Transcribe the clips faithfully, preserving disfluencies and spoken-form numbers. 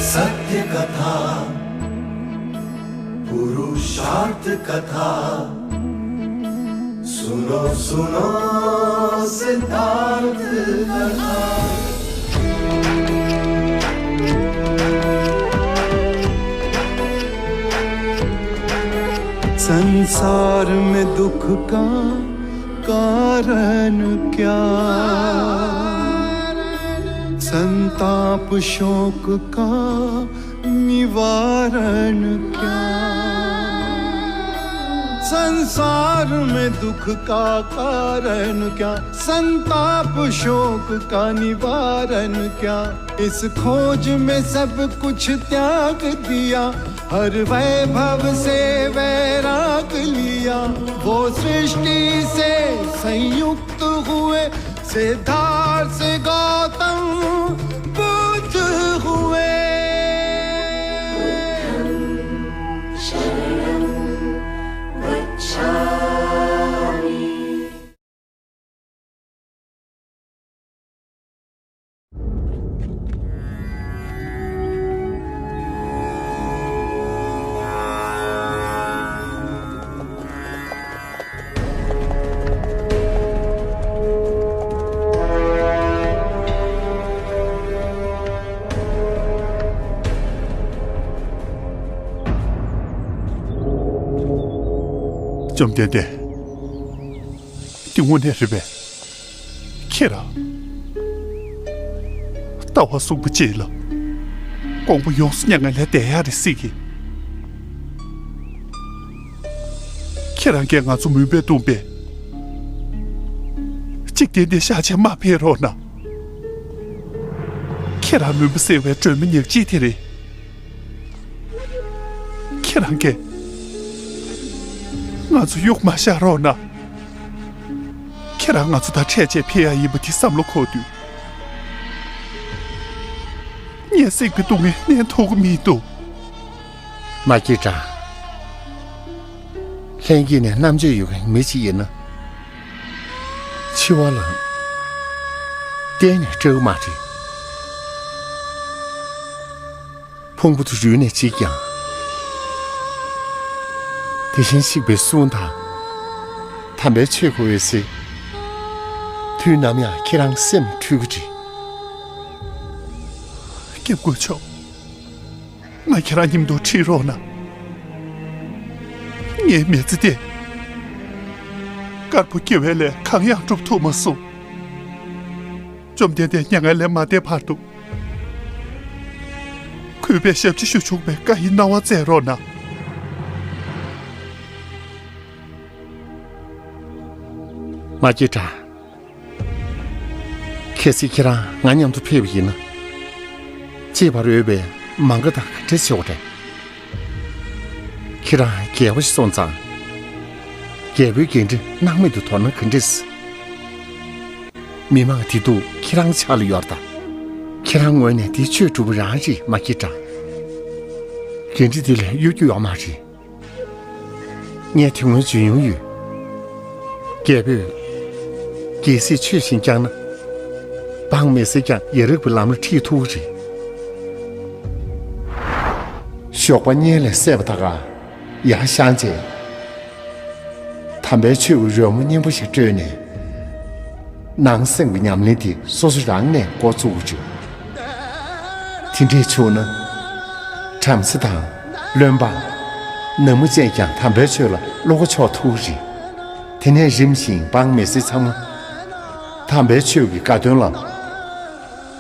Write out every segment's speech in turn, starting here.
सत्य कथा, पुरुषार्थ कथा, सुनो सुनो सिद्धार्थ कथा। संसार में दुख का कारण क्या? संताप शोक का निवारण क्या? संसार में दुख का कारण क्या? संताप शोक का निवारण क्या? इस खोज में सब कुछ त्याग दिया, हर वैभव से वैराग लिया। वो सृष्टि से संयुक्त हुए, सिद्धार्थ से गौतम बुद्ध हुए। བཅོམ་ལྡན་འདས། འདི་དངོས་གནས་རེད་པས། ཁྱེད་རང་ལྟ་བ་གསུམ་པོ་གཅིག་ལ་དགོངས་པ་ཡོངས་སུ་མྱ་ངན་ལས་འདས་ཡག་རེད་སྲིད་ཀྱི། ཁྱེད་རང་གིས་ང་ཚོ་མུན་པས་བརྡུངས་པའི་འཇིག་རྟེན་འདི་ཤར་ཕྱིན་མ་ཕེབས་རོགས་གནང་། ཁྱེད་རང་མུན་པ་སེལ་བའི་སྒྲོན་མེ་ཉག་གཅིག་དེ་རེད། ཁྱེད་རང་གིས་ང་ཚོ་གཡུག་མ་བཞག་རོགས་གནང་། ཁྱེད་རང་ང་ཚོ་དང་འཕྲད་བྱས་ཕེབས་ཡག་ཡིན་པ་དེ་བསམ་བློ་འཁོར་དུས། ངས་སྲིད་པའི་སྡུག་བསྔལ་ནན་ཐུབ་ཀྱི་མི་འདུག། མ་སྐྱེས་དགྲ། ལྷན་སྐྱེས་ནས་རྣམ་དཔྱོད་ཡོད་མཁན་མི་ཅིག་ཡིན་ན། འཆི་བ་ལ་གཏན་ནས་སྐྲག་གི་མ་རེད། ཕུང་པོ་དེ་རུལ་ནས་འཇིག་ཀྱང་། དེ་བཞིན་གཤེགས་པའི་གསུང་དང་། དམ་པའི་ཆོས་ཀྱི་འོད་ཟེར། དུས་ནམ་ཡང་ཁྱེད་རང་སེམས་འཁྲུལ་གྱི་རེད། སྐྱབས་མགོན་མཆོག། ང་ཁྱེད་རང་མཉམ་དུ་ཁྲིད་རོགས་གནང་། ངའི་མི་ཚེ་འདི་དཀར་པོ་སྐྱེ་བའི་ལས་གང་ཡང་སྒྲུབ་ཐུབ་མ་སོང་། བཅོམ་ལྡན་འདས་མྱ་ངན་ལས་མ་འདས་བར་དུ། གུས་པས་ཞབས་ཕྱི་ཞུ་ཆོག་པའི་བཀའ་ཡི་གནང་བ་སྩལ་རོགས་གནང་། མ་སྐྱེས་དགྲ། གལ་སྲིད་ཁྱེད་རང་ང་མཉམ་དུ་ཕེབས་པ་ཡིན་ན། གཅེས་པར་འོས་པའི་མ་འགའ་དང་ག་འདྲ་བྱེད་དགོས་རེད། ཁྱེད་རང་རྒྱལ་པོ་ཞིག་སོང་ཙང་། རྒྱལ་པོའི་འགན་འཁྲི་སྣང་མེད་དུ་དོར་ན་ག་འདྲས། མི་མང་བདེ་སྡུག་ཁྱེད་རང་ཕྱག་ལ་ཡོད་རེད་ད། ཁྱེད་རང་ངོས་ནས་དེ་ཆོས་སྒྲུབ་པ་རང་རེད། མ་སྐྱེས་དགྲ། འགན་འཁྲི་དེ་ལས་གཡོལ་རྒྱུ་ཡོད་མ་རེད། ངས་དེ་སྔོན་བརྗོད་མྱོང་ཡོད། རྒྱལ་པོས་རྒྱལ་སྲིད་ཆོས་བཞིན་བསྐྱངས་ན། འབངས་མི་སེར་ཀྱང་ཡ་རབས་ཀྱི་ལམ་ལ་ཁྲིད་ཐུབ་ཀྱི་རེད། ཞོགས་པ་གཉིད་ལས་སད་པ་དང་ཡར་བཞེངས་རྗེས། དམ་པའི་ཆོས་ཀྱི་རོལ་མོ་སྙན་པོ་ཞིག་དཀྲོལ་ནས། ནང་སེམས་ཀྱི་ཉམས་ལེན་དེ་སོ་སོ་རང་ནས་འགོ་བཙུགས་དགོས་བྱུང་། དེ་འདྲས་བྱུང་ན། བྲམ་ཟེ་དང་བློན་འབངས། ནག་མོ་བཅས་ཀྱང་དམ་པའི་ཆོས་ལ་བློ་ཁ་ཕྱོགས་ཐུབ་ཀྱི་རེད། དེ་ནས་རིམ་བཞིན་འབངས་མི་སེར་ཚང་མ་དམ་པའི་ཆོས་ཀྱི་དགའ་སྟོན་ལ་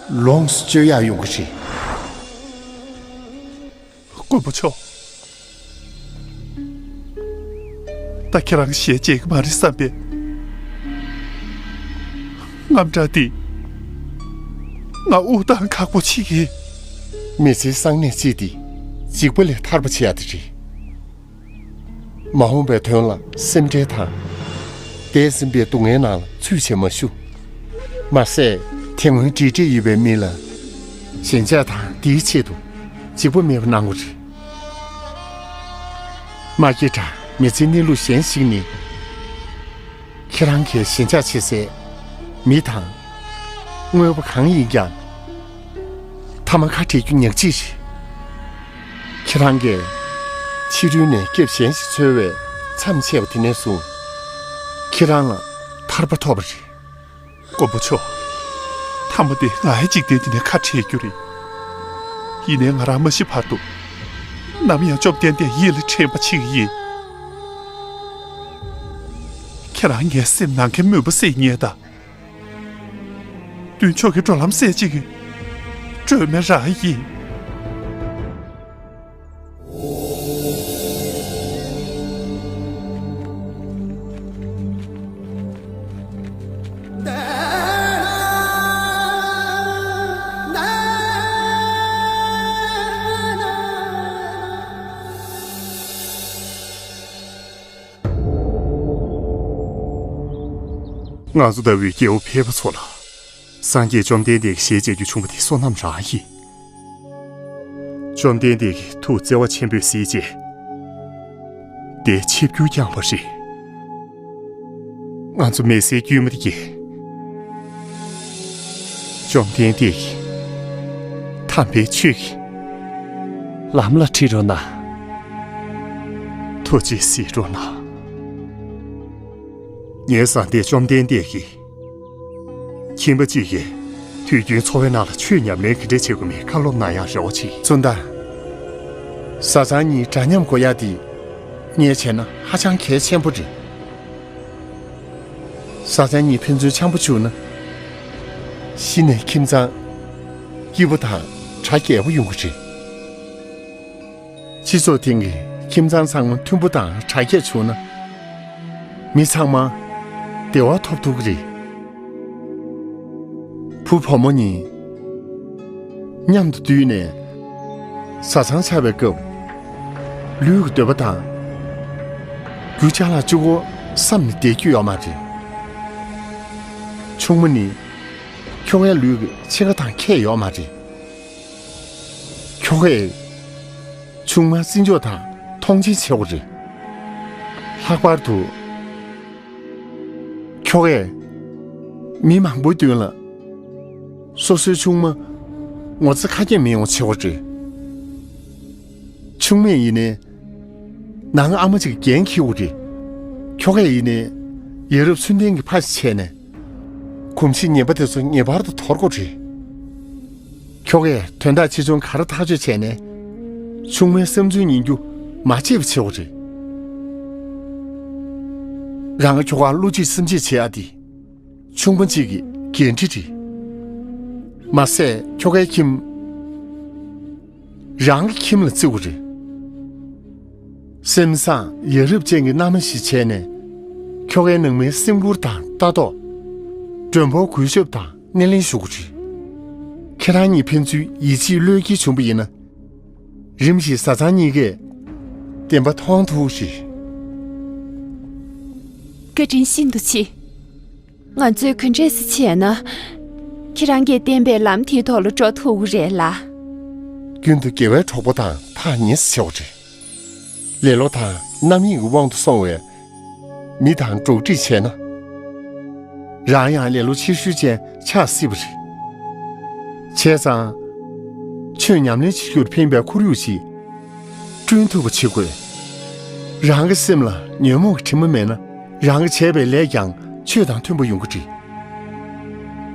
ལོངས་སུ་སྤྱོད་ཡག་ཡོང་གི་རེད། མགོན་པོ་མཆོག། ད་ཁྱེད་རང་ཞལ་མཇལ་གྱི་མ་རེད་བསམ་པའི་དངངས་སྐྲག་འདིས་ང་དབུགས་གཏོང་ཁག་པོ་བྱེད་ཀྱི། མི་ཚེའི་གསང་གནས་གཅིག་འདི་འཇིགས་པ་ལས་ཐར་པ་བྱེད་ཡག་དེ་རེད། མ་འོངས་པའི་དོན་ལ་སེམས་ཁྲལ་དང་། འདས་ཟིན་པའི་སྡུག་བསྔལ་ནང་ལ་ཚུད་བྱས་མ་བཞུགས། མ་ཟད། དེ་སྔོན་འབྲེལ་འདྲིས་ཡོད་པའི་མི་ལ་ཞེན་ཆགས་དང་དེའི་ཆེད་དུ་འཇིགས་པ་མེད་པ་གནང་དགོས་རེད། མ་སྐྱེས་དགྲ་མི་ཚེའི་གནས་ལུགས་གཞན་ཞིག་ནི། ཁྱེད་རང་གིས་ཞེན་ཆགས་བྱེད་སའི་མི་དང་། དངོས་པོ་གང་ཡིན་ཀྱང་། མཐའ་མ་ཁ་བྲལ་རྒྱུ་ཉག་གཅིག་རེད། ཁྱེད་རང་གིས་ཕྱི་རོལ་ནས་སྐྱབས་གཞན་ཞིག་འཚོལ་བའི་མཚམས་ཆད་པ་དེ་ནས་བཟུང་། ཁྱེད་རང་ལ་ཐར་པ་ཐོབ་པ་རེད། མགོན་པོ་མཆོག་མཐའ་མ་དེ་ང་ཡི་འཇིག་རྟེན་འདི་ནས་ཁ་བྲལ་རྒྱུ་རེད། ཡིན་ནའི་ང་རང་མ་ཤི་བར་དུ། ནམ་ཡང་བཅོམ་ལྡན་འདས་ཡིད་ལ་དྲན་པ་བྱེད་ཀྱི་ཡིན། ཁྱེད་རང་ངའི་སེམས་ནང་གི་མུན་པ་སེལ་མཁན་དང་། མདུན་ཕྱོགས་ཀྱི་འགྲོ་ལམ་སེལ་བྱེད་ཀྱི་སྒྲོན་མེ་རང་ཡིན། ང་ཚོ་ལྟ་བུའི་སྐྱེ་བོ་ཕལ་པ་ཚོ་ལ། སངས་རྒྱས་བཅོམ་ལྡན་འདས་ཀྱི་ཞལ་མཇལ་རྒྱུ་བྱུང་བ་དེ་བསོད་ནམས་རང་ཡིན། བཅོམ་ལྡན་འདས་ཀྱི་ཐུགས་བརྩེ་བ་ཆེན་པོས་གཟིགས་རྗེས། དེ་ཆིབས་བསྒྱུར་བསྐྱངས་པ་རེད། ང་ཚོ་མི་ཚེའི་དཀྱུས་མ་དེ་གས། བཅོམ་ལྡན་འདས་ཀྱི་དམ་པའི་ཆོས་ཀྱི་ལམ་ལ་ཁྲིད་རོགས་གནང་། ཐུགས་རྗེས་གཟིགས་རོགས་གནང་། ངའི་བཟའ་ཟླས་བཅོམ་ལྡན་འདས་ཀྱིས། ཁྱིམ་པ་གཅིག་གིས་དུས་རྒྱུན་འཚོ་བའི་ནང་ལ་ཆོས་ཉམས་ལེན་ག་འདྲས་བྱེད་དགོས་མིན་བཀའ་སློབ་གནང་ཡག་རེ་བ་བྱེད། བཙུན་ཟླ། བཟའ་ཚང་གཉིས་འདྲ་མཉམ་དགོས་ཡག་འདི་ངས་བྱས་ན་ཧ་ཅང་གལ་ཆེན་པོ་རེད། བཟའ་ཚང་གཉིས་ཕན་ཚུན་འཆམ་པོ་བཅུག་ན། གཞི་ནས་ཁྱིམ་ཚང་སྐྱིད་པོ་དང་གྲ་རྒྱས་པོ་ཡོང་གི་རེད། སྤྱི་ཚོགས་སྟེང་གི་ཁྱིམ་ཚང་ཚང་མ་མཐུན་པོ་དང་དྲག་སྐྱེད་བྱུང་ན། མི་ཚང་མ་བདེ་བ་ཐོབ་ཐུབ་ཀྱི་རེད། བུ་བུ་མོ་གཉིས་མཉམ་དུ་འདུས་ནས་བཟའ་ཚང་ཆགས་པའི་སྐབས། ལུས་ཀྱི་འདོད་པ་དང་། རྒྱུ་ཅ་ལག་གཅིག་པོ་བསམ་ནས་བསྡད་རྒྱུ་ཡོད་མ་རེད། ཆུང་མ་ནི་ཁྱོ་གའི་ལུས་ཀྱི་ཕྱེད་ཀ་དང་ཁྱད་ཡོད་མ་རེད། ཁྱོ་གས་ཆུང་མ་བརྩི་འཇོག་དང་མཐོང་ཆེན་བྱེད་དགོས་རེད། ལྷག་པར་དུ་ཁྱོ་གས་མི་མང་པོའི་མདུན་ལ་སོ་སོའི་ཆུང་མ་ངོ་ཚ་ཁ་སྐྱེངས་མི་ཡོང་བྱེད་དགོས་རེད། ཆུང་མས་ཡིན་ནའི་ནང་ཨ་མ་ཅིག་འགན་འཁྱེར་དགོས་རེད། ཁྱོ་གས་ཡིན་ནའི་ཡ་རབས་ཚུལ་ལྡན་གྱི་ཕ་ཞིག་བྱས་ནས། གོམས་གཤིས་ངན་པ་དེ་ཚོ་ངེས་པར་དུ་དོར་དགོས་རེད། ཁྱོ་གས་དོན་དག་ཆེ་ཆུང་ག་རེ་ཐག་གཅོད་བྱས་ནས། ཆུང་མའི་བསམ་ཚུལ་ཉན་རྒྱུ་མ་བརྗེད་པ་བྱེད་དགོས་རེད། རང་གི་ཁྱོ་གར་བློ་གཅིག་སེམས་གཅིག་བྱེད་ཡ་དེ། ཆུང་མ་གཅིག་གི་འགན་འཁྲི་རེད། མ་ཟད་ཁྱོ་གའི་ཁྱིམ། རང་གི་ཁྱིམ་ལ་བརྩི་དགོས་རེད། སེམས་བཟང་ཡ་རབས་ཅན་གྱི་མནའ་མ་ཞིག་བྱས་ནས། ཁྱོ་གའི་ནང་མིའི་སེམས་ཁུར་དང་ལྟ་རྟོག་མགྲོན་པོར་གུས་ཞབས་དང་སྣེ་ལེན་ཞུ་དགོས་རེད། ཁྱེད་རང་གཉིས་ཕན་ཚུན་ཡིད་ཆེས་བློས་འགེལ་བྱུང་པ་ཡིན་ན། རིམ་བཞིན་བཟའ་ཚང་གཉིས་ཀས་བདེན་པ་མཐོང་ཐུབ་རེད། བཀའ་དྲིན་ཤིན་ཏུ་ཆེ། ང་ཚོས་ག་འདྲས་སེ་བྱས་ན། ཁྱེད་རང་གིས་བསྟན་པའི་ལམ་དེའི་ཐོག་ལ་འགྲོ་ཐུབ་ཀྱི་རེད་ལ། རྒྱུན་དུ་དགེ་བའི་གྲོགས་པོ་དང་ཐག་ཉེ་སེ་བྱེད་དགོས་རེད། ལེ་ལོ་དང་རྣམ་གཡེང་གི་དབང་དུ་སོང་བའི་མི་དང་འགྲོགས་འདྲིས་བྱས་ན། རང་ཡང་ལེ་ལོ་ཆེ་ཤོས་ཅན་ཆགས་སྲིད་པ་རེད། བྱས་ཙང་། ཆོས་ཉམས་ལེན་བྱེད་རྒྱུར་ཕན་པའི་ཁོར་ཡུག་ཅིག་བསྐྲུན་ཐུབ་པ་བྱེད་དགོས། རང་གི་སེམས་ལ་ཉོན་མོངས་ཀྱི་དྲི་མ་མེད་ན། རང་གིས་བྱས་པའི་ལས་ཀྱང་ཆོས་དང་མཐུན་པ་ཡོང་གི་རེད།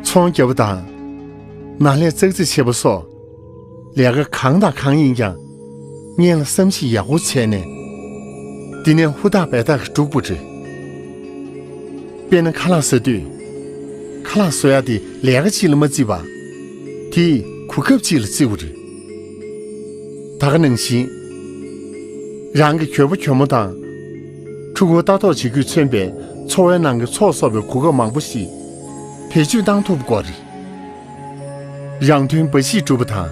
ཚོང་རྒྱག་པ་དང་། ནང་ལས་ཙག་ཙིག་བྱེད་པ་སོགས། ལས་ཀ་གང་དང་གང་ཡིན་ཀྱང་། སྔོན་ལ་བསམ་གཞིག་ཡག་པོ་བྱས་ནས། འདི་ནས་ཧུར་ཐག་འབད་ཐག་གིས་སྒྲུབ་དགོས་རེད། དཔེར་ན་ཁ་ལག་ཟ་དུས། ཁ་ལག་བཟོ་ཡག་དེ་ལས་ཀ་གཅིག་ལ་མ་བརྩིས་པར། དེའི་གོ་སྐབས་གཅིག་ལ་བརྩི་དགོས་རེད། ད་ག་ནང་བཞིན། རང་གི་གྱོད་པ་གྱོད་མོ་དང་། ཕྲུ་གུར་ལྟ་རྟོག་བྱེད་རྒྱུས་མཚོན་པའི་འཚོ་བའི་ནང་གི་ཚོགས་གསོག་པའི་གོ་སྐབས་མང་པོ་ཞིག་བེད་སྤྱོད་བཏང་ཐུབ་དགོས་རེད། རང་དོན་འབའ་ཞིག་སྒྲུབ་པ་དང་།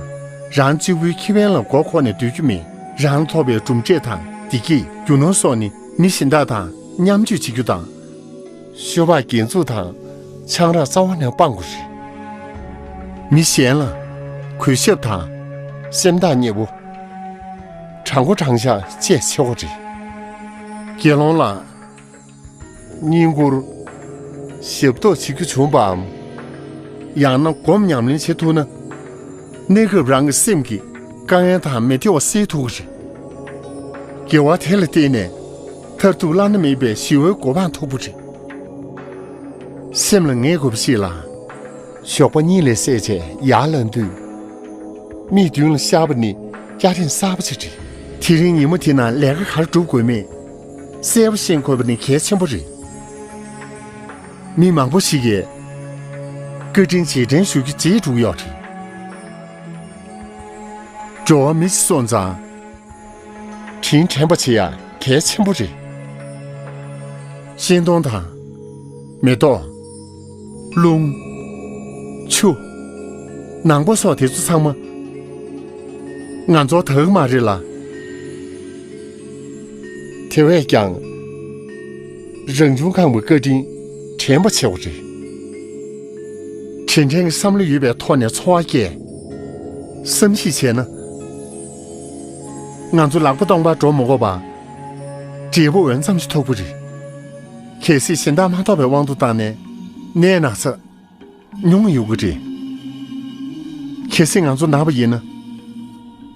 རང་གཅིག་པུའི་ཁེ་ཕན་ལ་མགོ་འཁོར་ནས་སྡོད་རྒྱུ་མིན། རང་ཐོབ་པའི་གྲུབ་འབྲས་དང་བདེ་སྐྱིད། རྒྱུ་ནོར་སོགས་ནི་མི་གཞན་དག་དང་མཉམ་སྤྱོད་བྱེད་རྒྱུ་དང་། ཤོ་སྦག་སྒེར་འཛུགས་དང་ཆང་རག་རྩ་བ་ནས་སྤང་དགོས་རེད། མི་གཞན་ལ་གུས་ཞབས་དང་། སེམས་ཐག་ཉེ་པོ། དྲང་པོ་དྲང་བཞག་བཅས་ཆེ་བ་རེད། དགེ་སློང་ལ་བསྙེན་བཀུར། ཞབས་ཏོག་བྱེད་རྒྱུ་བྱུང་བའམ། ཡང་ན་སྒོམ་ཉམས་ལེན་བྱེད་ཐུབ་ན། གནས་སྐབས་རང་གི་སེམས་ཀྱི་དཀའ་ངལ་དང་མི་བདེ་བ་སེལ་ཐུབ་ཀྱི་རེད། དགེ་བ་དེ་ལ་བརྟེན་ནས་མཐར་ཐུག་བླ་ན་མེད་པའི་ཞི་བའི་གོ་འཕང་ཐོབ་པ་རེད། སེམས་ལ་ངེས་དགོས་པ་ཞིག་ལ། ཞོགས་པ་གཉིད་ལས་སད་བྱས་ཡར་ལངས་དུས། མིག་མདུན་ལ་ཤར་བ་ནི་སྐྱ་རེངས་གསར་པ་ཞིག་རེད། དེ་རིང་ཉིན་མོ་དེ་ནང་ལས་ཀ་ག་རེ་སྒྲུབ་དགོས་མེད་གསལ་པོ་ཤེས་དགོས་པ་ནི་གལ་ཆེན་པོ་རེད། མི་མང་པོ་ཞིག་གིས་བཀའ་དྲིན་རྗེས་དྲན་ཞུ་རྒྱུ་བརྗེད་འགྲོ་གི་ཡོད་རེད། འགྲོ་བ་མི་ཞིག་སོང་ཙང་། དྲིན་དྲན་པ་བྱེད་ཡ་གལ་ཆེན་པོ་རེད། ཤིང་སྡོང་དང་། མེ་ཏོག་རླུང་། ཆུ། ནང་པ་སོགས་དེ་ཚོ་ཚང་མ། ང་ཚོར་དག་མ་རེད་ལ། དེ་བས་ཀྱང་། རང་བྱུང་ཁམས་ཀྱི་བཀའ་དྲིན་དྲན་པ་བྱེད་དགོས་རེད། དྲིན་དྲན་གྱི་བསམ་བློ་ཡོད་པའི་ཐོག་ནས་འཚོ་བ་སྐྱེལ། བསམ་གཞིག་བྱས་ན། ང་ཚོ་ལག་པ་སྟོང་པར་འགྲོ་མ་དགོས་པར། འབྲས་བུ་འོད་མཚམས་ཤིག་ཐོབ་ཀྱི་རེད། གལ་སྲིད་གཞན་དག་མ་ཐོབ་པའི་དབང་དུ་བཏང་ནས་ནད་ན་ཚ་ཉུང་ཡོང་གི་རེད། གལ་སྲིད་ང་ཚོ་ན་བ་ཡིན་ན།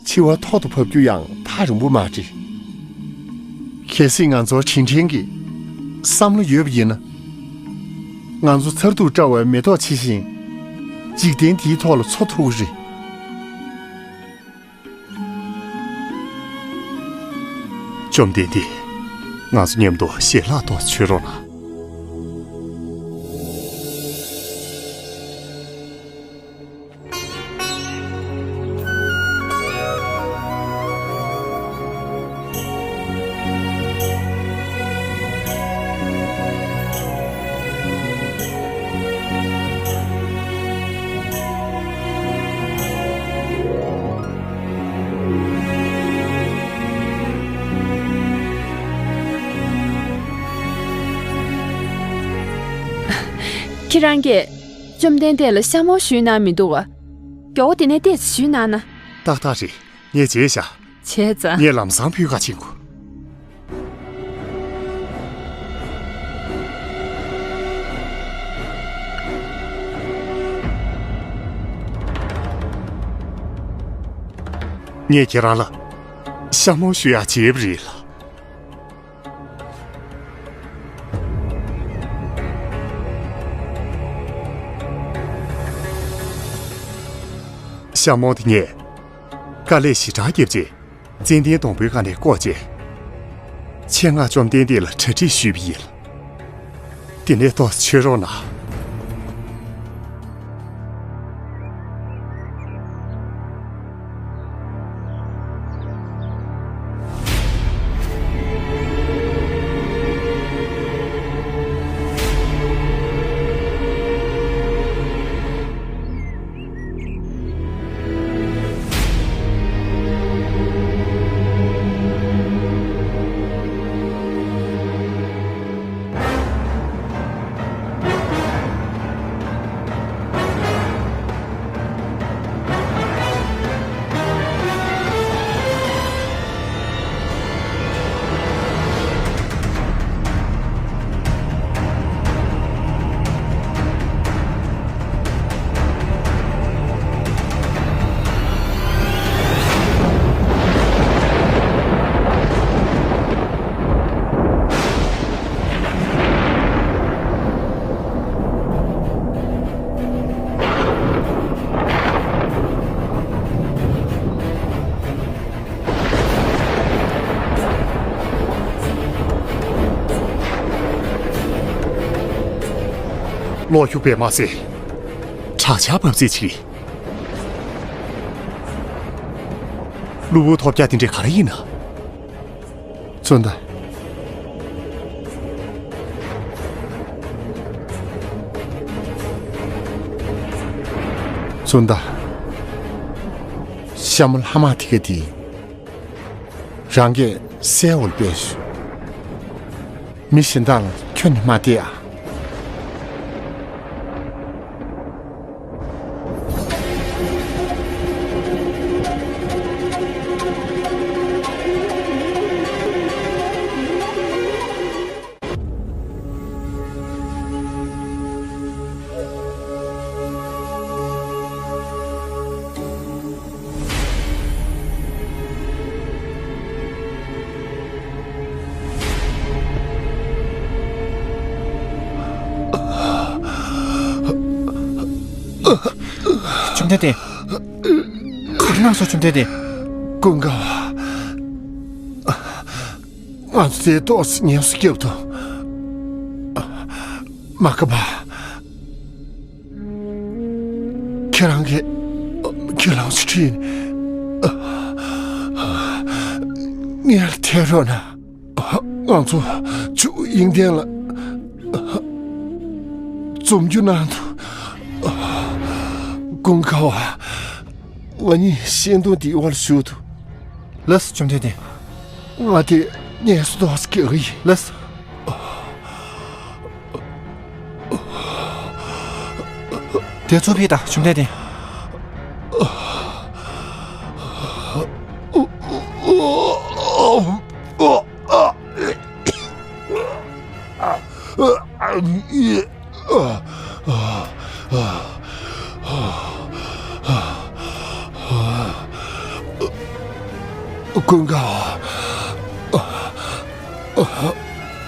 འཆི་བ་ཐོག་ཏུ་བབས་རྒྱུ་ཡང་ཐག་རིང་པོ་མ་རེད། གལ་སྲིད་ང་ཚོར་དྲིན་དྲན་གྱི་བསམ་བློ་ཡོད་པ་ཡིན་ན། ང་ཚོ་མཚར་སྡུག་བཀྲ་བའི་མེ་ཏོག་ཇི་བཞིན། འཇིག་རྟེན་འདིའི་ཐོག་ལ་འཚོ་ཐུབ་ཀྱི་རེད། བཅོམ་ལྡན་འདས། ང་ཚོ་མཉམ་དུ་ཞལ་ལག་ཏུ་མཆོད་རོགས་གནང་། ཁྱེད་རང་གིས་བཅོམ་ལྡན་འདས་ལ་ཤ་མོ་ཞུས་གནང་མི་འདུག་བ། མགྱོགས་པོ་དེ་ནས་ཏོག་ཙམ་ཞུས་གནང་ན། ཏག་ཏག་རེད། ངས་བརྗེད་བཞག་བྱས་ཙང་། ངས་ལམ་སང་ཕུལ་ག་ཕྱིན་དགོས། ངས་ཁྱེད་རང་ལ་ཤ་མོ་ཞུ་ཡག་བྱས་པ་རེད་ལ། ཤ་མོ་དེ་ངས་དཀའ་ལས་ཞེ་དྲག་བརྒྱབ་རྗེས། ཙན་དན་སྡོང་པོའི་སྒང་ནས་བཀོག་བྱས། ཆེད་མངགས་བཅོམ་ལྡན་འདས་ལ་གྲ་སྒྲིག་ཞུས་པ་ཡིན། དེ་ནས་ཏོག་ཙམ་མཆོད་རོགས་གནང་། གློག་འཁྱུག་པས་མ་ཟད། དྲག་ཆར་འབབ་རྩིས་བྱེད། གློ་བུར་ཐོལ་རྒྱག་དེ་འདྲས་ག་རེ་ཡིན་ན། བཙོན་ད། བཙོན་ད། ཤ་མོ་ལྷ་དམག་དེ་ག་དེ། རང་གིས་གསལ་བོར་སྤེལ་ཞུ། མི་གཞན་དག་ལ་ཁྱོན་ནས་མ་བལྟས་ཨ། བཅོམ་ལྡན་འདས། ག་རེ་གནང་སོང་བཅོམ་ལྡན་འདས། ཀུན་དགའ་བ། ང་ཚོ་དེ་ཏོག་ཙམ་ཉམས་སུ་བརྒྱབ་འདུག་མ་ཀ་པ། ཁྱེད་རང་གིས་ཁྱེད་རང་ཚོ་ཁྲིད་ནས་ངའི་ལ་ཐད་རོགས་གནང་། ང་ཚོ་ཆུ་དབྱིངས་ལྡན་ལ་འཛོམས་རྒྱུ་གནང་འདུག་ཀུན་དགའ་བ། ང་གཉིས་ཤིང་སྡོང་འདིའི་འོག་ལ་བཞུགས་འདུག་ལགས་སོ་བཅོམ་ལྡན་འདས། ང་དེ་ངལ་གསོ་ཏོག་ཙམ་རྒྱག་གི་ཡིན། ལགས་སོ། དེ་ཚོ་ཕྱིས་དང་བཅོམ་ལྡན་འདས། ཀུན་དགའ།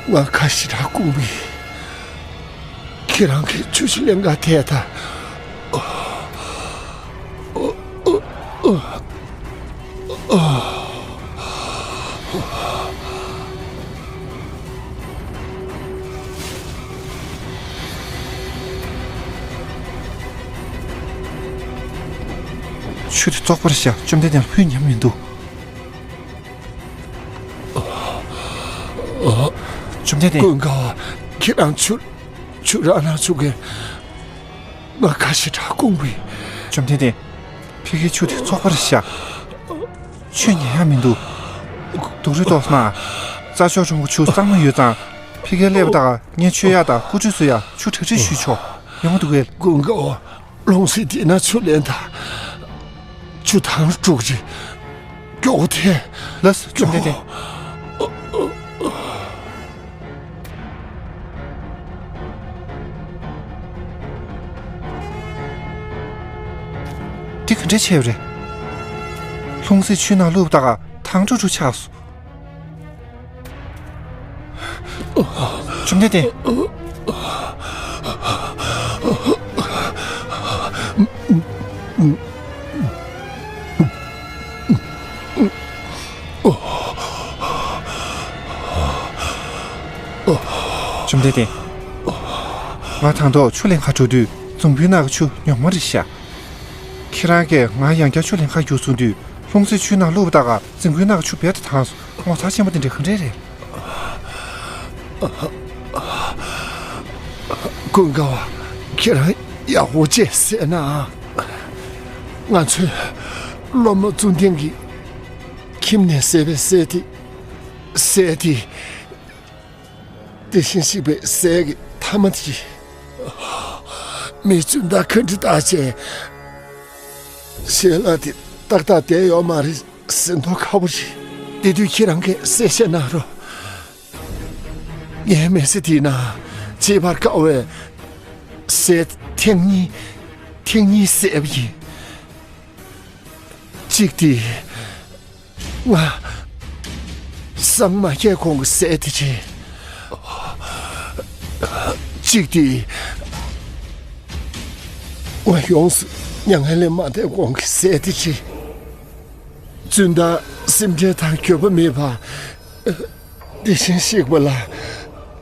ང་ཁ་ཞེ་དྲག་སྐོམ་གི། ཁྱེད་རང་གིས་ཆུ་ཞིག་ལེན་ག་ཐད་ད། ཆུ་དེ་བཙོག་པ་རེད་ཤག་བཅོམ་ལྡན་འདས་ལ་ཕུལ་ཉན་མི་འདུག་བཅོམ་ལྡན་འདས། ཀུན་དགའ་བ། ཁྱེད་རང་ཆུ་ཆུ་རག་ན་ཆུ་གེ། ང་ཁ་ཞེ་དྲག་སྐོམ་གི། བཅོམ་ལྡན་འདས། ཕ་གིའི་ཆུ་དེ་བཙོག་པ་རེད་ཤག་ཆུ་ཉན་ཡག་མི་འདུག་སྡུག་རུས་ཏོག་ཙམ་གནང་། རྩྭ་མཆོག་གྲོང་གི་ཆུ་གཙང་མ་ཡོད་ཙང་། ཕ་གིར་སླེབས་པ་དང་ངས་མཆོད་ཡག་དང་སྐུ་ཁྲུས་གསོལ་ཡག་ཆུ་གྲ་སྒྲིག་ཞུས་ཆོག་ཡོང་གི་འདུག་གས། ཀུན་དགའ་བ། ལྷུང་བཟེད་འདི་ན་ཆུ་ལེན་དང་། ཆུ་ཐང་དཀྲུག་ཅིག་མགྱོགས་ཐལ། ལགས་སོ་བཅོམ་ལྡན་འདས། འདི་ག་འདྲ་བྱས་པ་རེད། ལྷུང་བཟེད་ཆུའི་ནང་བླུགས་པ་དང་ཐང་དཀྲུག་དཀྲུག་ཆགས་སོང་། བཅོམ་ལྡན་འདས། བཅོམ་ལྡན་འདས། ང་དང་ཐོག་ཆུ་ལེན་ག་འགྲོ་དུས་འཛམ་བུའི་ནང་གི་ཆུ་ཉོག་མ་རེད་ཤག་ཁྱེད་རང་གིས་ང་ཡང་བསྐྱར་ཆུ་ལེན་ག་རྒྱུགས་སོང་དུས་ལྷུང་བཟེད་ཆུའི་ནང་བླུགས་པ་དག་ག་འཛིན་ཁུལ་ནང་གི་ཆུ་རྦད་དེ་དྭངས་སོང་། ངོ་མཚར་ཆེན་པོ་དེ་འདྲ་ག་འདྲས་རེད། ཀུན་དགའ་བ། ཁྱེད་རང་ཡག་པོ་བྱས་ཟེར་ན། ང་ཚོའི་སློབ་མ་ཙུན་ཐིང་གིས་ཁྱིམ་ནས་བསད་པའི་སྲས་དེ། སྲས་དེ། དེ་བཞིན་གཤེགས་པའི་སྲས་ཀྱི་ཐ་མ་དེ། མི་ཙུན་ད་ག་འདྲ་བཏགས་བྱས། ཞལ་ལག་དེ་ཏག་ཏག་བསྡད་ཡོད་མ་རེད་ཟེར་མདོག་ཁ་པོ་རེད། དེ་དུས་ཁྱེད་རང་གིས་གསལ་བཤད་གནང་རོགས། ངའི་མི་ཚེ་འདི་ན་བརྗེད་པར་དཀའ་བའི་སྲས་ཐེངས་གཉིས། ཐེངས་གཉིས་བསད་པ་ཡིན། གཅིག་དེ། ང་སངས་མ་རྒྱས་གོང་གི་སྲས་དེ་རེད། གཅིག་དེ། ང་ཡོངས་སུ་མྱ་ངན་ལས་མ་འདས་གོང་གི་སྲས་དེ་རེད། ཙུན་ད་སེམས་ཁྲལ་དང་འགྱོད་པ་མེད་པར། དེ་བཞིན་གཤེགས་པ་ལ་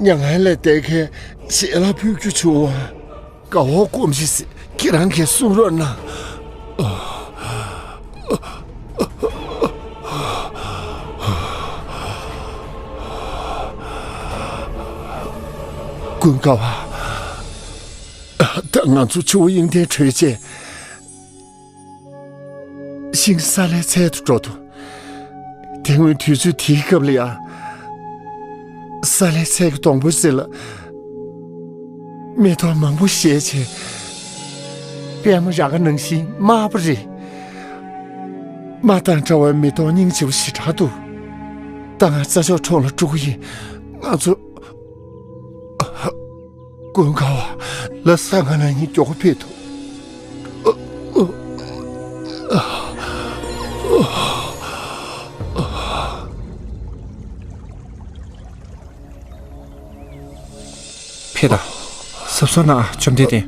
མྱ་ངན་ལས་འདས་མཁན་ཞལ་ལག་ཕུལ་རྒྱུ་བྱུང་བ། དགའ་བོ་སྒོམ་ཞིག་ཁྱེད་རང་གིས་གསུང་རོགས་གནང་། ཀུན་དགའ་བ། ད་ང་ཚོ་ཆུ་བོ་དབྱིངས་ལྡན་བྲོས་རྗེས། ཤིང་ས་ལའི་ཚལ་དུ་འགྲོ་འདུག་དེ་སྔོན་དུས་ཚོད་དེའི་སྐབས་ལ་ཡང་། ས་ལའི་ཚལ་གྱི་སྡོང་པོའི་རྩེ་ལ། མེ་ཏོག་མང་པོ་བཞད་བྱས། པད་མ་ར་ག་ནང་བཞིན་དམར་པོ་རེད། དམར་དང་འདྲ་བའི་མེ་ཏོག་སྙིང་རྗེ་པོ་ཞེ་དྲག་འདུག་ད་ང་རྩྭ་མཆོག་གྲོང་ལ་འགྲོ་གི་ཡིན། ང་ཚོ། ཀུན་དགའ་བ། ལགས་སོ། ད་ང་རང་གཉིས་མགྱོགས་པོ་ཕེབས་ཐུབ། ཕེབས་དང་། གཟབ་གཟབ་གནང་ཨ། བཅོམ་ལྡན་འདས།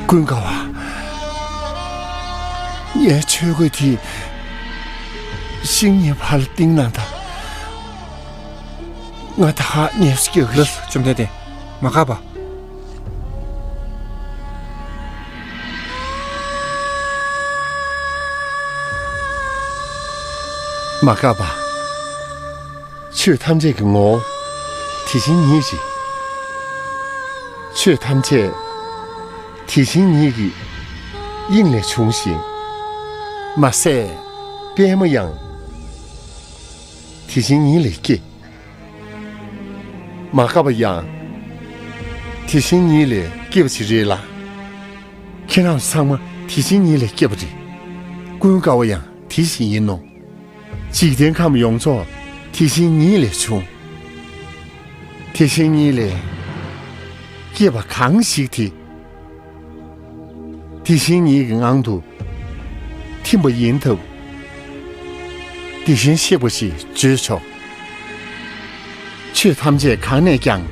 ཀུན་དགའ་བ། ངའི་ཆོས་གོས་དེ་ཤིང་གཉིས་བར་ལ་བཏིང་གནང་དང་། ང་ད་ཧ་ངལ་གསོ་སྐྱེལ་གི། ལགས་སོ། བཅོམ་ལྡན་འདས། མ་དགའ་བ། མ་དགའ་བ། ཆོས་ཐམས་ཅད་ཀྱི་ངོ་བོ་དེ་བཞིན་ཉིད་རེད། ཆོས་ཐམས་ཅད་དེ་བཞིན་ཉིད་ཀྱི་དབྱིངས་ལས་བྱུང་ཞིང་། མ་ཟད་པདྨ་ཡང་དེ་བཞིན་ཉིད་ལས་སྐྱེ། མ་དགའ་བ་ཡང་དེ་བཞིན་ཉིད་ལས་སྐྱེས་པ་ཞིག་རེད་ལ། ཁྱེད་རང་ཚང་མ་དེ་བཞིན་ཉིད་ལས་སྐྱེས་པ་རེད། ཀུན་དགའ་བ་ཡང་དེ་བཞིན་ཡིན་ནོ། འཇིག་རྟེན་ཁམས་ཡོངས་རྫོགས་དེ་བཞིན་ཉིད་ལས་བྱུང་། དེ་བཞིན་ཉིད་ལས་སྐྱེས་པ་གང་ཞིག་དེ། དེ་བཞིན་ཉིད་ཀྱི་ངང་དུ་ཐིམ་པ་ཡིན་སྟབས། དེ་བཞིན་གཤེགས་པ་ཞེས་བརྗོད་ཆོག། ཆོས་ཐམས་ཅད་གང་ནས་ཀྱང་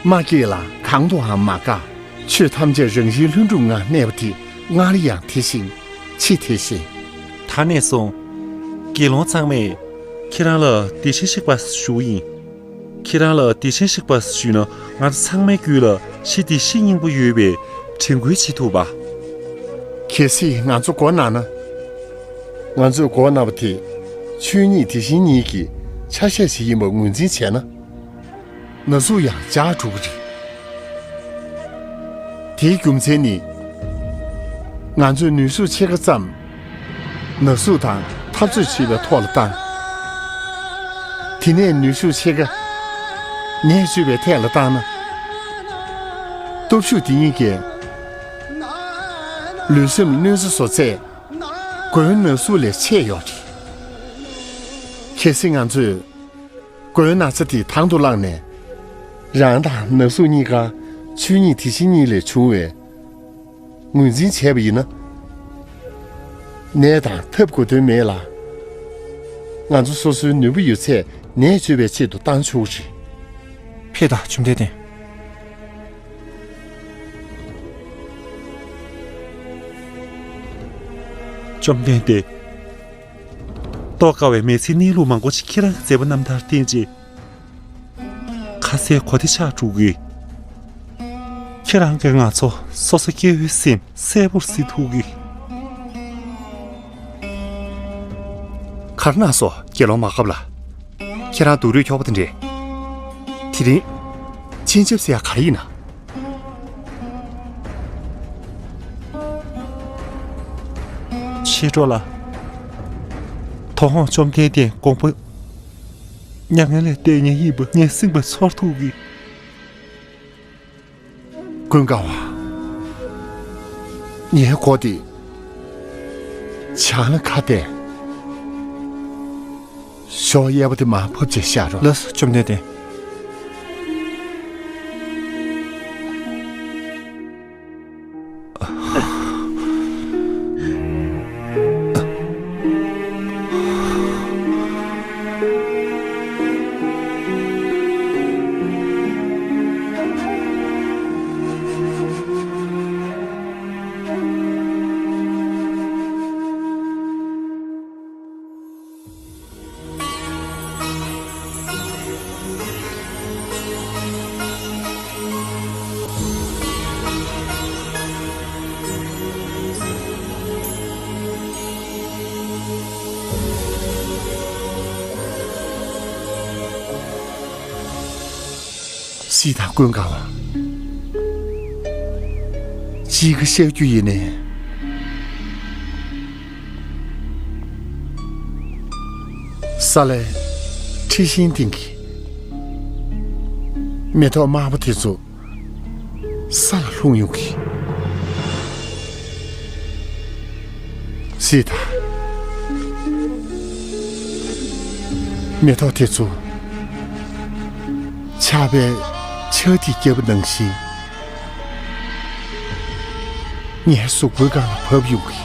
མ་སྐྱེས་ལ་གང་དུའང་མ་འགག། ཆོས་ཐམས་ཅད་རང་བཞིན་ལྷུན་གྲུབ་ངང་གནས་པ་དེ་སྔར་ཡང་དེ་བཞིན་ཕྱི་དེ་བཞིན། ད་ནས་བཟུང་དགེ་སློང་ཚང་མས་ཁྱེད་རང་ལ་དེ་བཞིན་གཤེགས་པ་ཞུ་ཡིན། ཁྱེད་རང་ལ་དེ་བཞིན་གཤེགས་པ་ཞུས་ན་ང་ཚང་མའི་རྒྱུད་ལ་གཞི་དེ་བཞིན་སྙིང་པོ་ཡོད་པའི་དྲན་སྐུལ་བྱེད་ཐུབ་པ། གལ་སྲིད་ང་ཚོ་མགོ་ན་ན། ང་ཚོས་མགོ་ན་བ་དེ་ཆོས་ཉིད་དེ་བཞིན་ཉིད་ཀྱི་ཆ་ཤས་ཤིག་ཡིན་པ་ངོས་འཛིན་བྱས་ན། ན་ཟུག་ཡང་འཇགས་འགྲོ་གི་རེད། དེའི་རྒྱུ་མཚན་ནི། ང་ཚོས་ནུས་ཤུགས་ཕྱེད་ཀ་ཙམ་ན་ཟུག་དང་འཐབ་རྩོད་བྱེད་པའི་ཐོག་ལ་བཏང་། དེ་ནས་ནུས་ཤུགས་ཕྱེད་ཀ་ནད་བཅོས་པའི་ཐད་ལ་བཏང་ན། སྟོབས་ཤུགས་དེ་གཉིས་ཀས་ལུས་སེམས་གནོད་འཚེ་བཟོ་ཚད་མགོའི་ན་ཟུག་ལས་ཆེ་ཡོད་རེད། གལ་སྲིད་ང་ཚོས་མགོའི་ན་ཚ་དེ་དང་དུ་བླངས་ནས། རང་དང་ན་ཟུག་གཉིས་ཀ་ཆོས་ཉིད་དེ་བཞིན་ཉིད་ལས་བྱུང་བས་ངོས་འཛིན་བྱས་པ་ཡིན་ན། ནད་དང་འཐབ་དགོས་དོན་མེད་ལ། ང་ཚོ་སོ་སོའི་ནུས་པ་ཡོད་ཚད་ནད་བཅོས་པའི་ཆེད་དུ་བཏང་ཆོག་གི་རེད། ཕེབས་དང་། བཅོམ་ལྡན་འདས། བཅོམ་ལྡན་འདས། རྟོགས་དཀའ་བའི་མི་ཚེའི་གནས་ལུགས་མང་པོ་ཞིག་ཁྱེད་རང་གི་མཛད་པ་རྣམ་ཐར་བསྟན་རྗེས། ཁ་ཟས་གོ་བདེ་ཆགས་འགྲོ་གི། ཁྱེད་རང་གིས་ང་ཚོ་སོ་སོ་སྐྱེ་བོའི་སེམས་གསལ་པོར་གཟིགས་ཐུབ་གི། ག་རེ་གནང་སོང་། དགེ་སློང་མ་འགགས་ལགས། ཁྱེད་རང་སྡུག་རུས་འཁྱོག་པོ་དེ་འདྲས། དེ་རིང་སྤྱན་ཆབ་ཟེར་ཡ་ག་རེ་ཡིན་ན། མཆེད་གྲོགས་ལགས། དོ་དགོང་བཅོམ་ལྡན་འདས་དགོངས་པ་མྱ་ངན་ལས་འདས་མཁན་ཡིན་པ་ངས་སེམས་པ་ཚོར་ཐུབ་གི། ཀུན་དགའ་བ། ངའི་མགོ་དེ་བྱང་ལ་ཁ་གཏད། ཞོགས་གཡས་པ་དེ་མར་ཕབ་བྱས་བཞག་རོགས། ལགས་སོ། བཅོམ་ལྡན་འདས། སྲིད་དང་ཀུན་དགའ་བ། གཅིག་གི་བཤད་རྒྱུ་ཡིན་ནའི། ས་ལའི་འཁྲི་ཤིང་སྟེང་གི་མེ་ཏོག་དམར་པོ་དེ་ཚོ་ས་ལ་ལྷུང་ཡོང་གི། སྲིད་དང་། མེ་ཏོག་དེ་ཚོ་ཆར་པས་ཆག་ཐིགས་བརྒྱབ་པ་ནང་བཞིན། ངའི་གཟུགས་པོའི་སྒང་ལ་བབས་ཡོང་གི།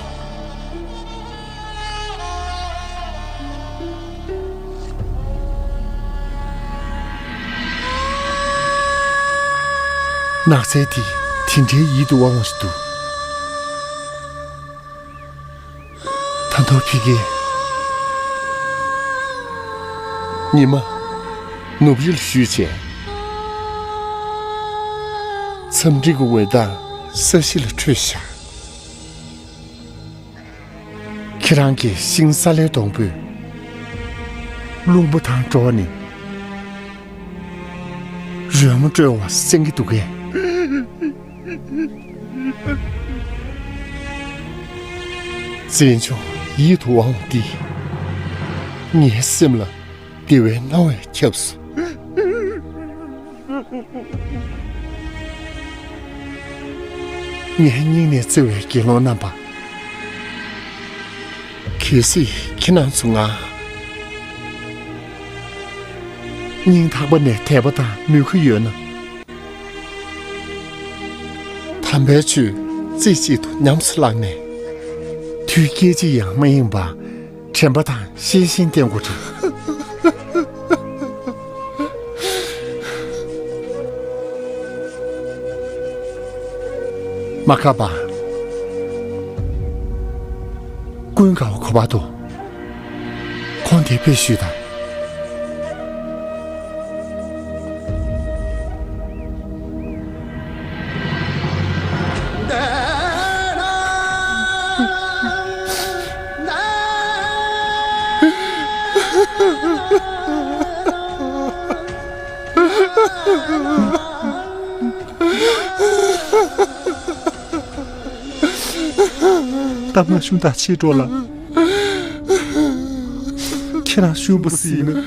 ནགས་ཚལ་འདི་ དེ་འདྲའི་ཡིད་དུ་དབང་བ་ཞིག་འདུག། ད་དུང་ཕ་གིར་ཉི་མ་ནུབ་རི་ལ་བཞུད་བྱས། མཚམས་སྤྲིན་གྱི་འོད་མདངས་ས་གཞི་ལ་འཕྲོས་ཤག། ཁྱེད་རང་གི་ཤིང་ས་ལའི་སྡོང་པོས་རླུང་བུ་དང་འགྲོགས་ནས་རོལ་མོ་དཀྲོལ་བ་གསན་གྱི་འདུག་གས། མཚན་མཆོག་ཡིད་དུ་འོང་བ་འདིས་ངའི་སེམས་ལ་བདེ་བའི་སྣང་བས་ཁྱབ་སོང་། ངའི་སྙིང་ནས་བརྩེ་བའི་དགེ་སློང་རྣམ་པ། གལ་སྲིད་ཁྱེད་རང་ཚོ་ང་སྙིང་ཐག་པ་ནས་དད་པ་དང་མོས་གུས་ཡོད་ན། དམ་པའི་ཆོས་རྩེ་གཅིག་ཏུ་ཉམས་སུ་བླངས་ནས། དུས་སྐད་ཅིག་ཡང་མ་ཡེངས་པར་དྲན་པ་དང་ཤེས་བཞིན་བསྟེན་དགོས་ཀྱི། མ་ཁ་པ། ཀུན་དགའ་བོ་ག་པར་འདུག། ཁོང་དེར་ཕེབས་ཤོག་དང་། ད་མ་ཤུང་ད་ཆེ་འགྲོ་ལ། ཁྱེད་རང་ཤུང་པོ་ཟིན་ན།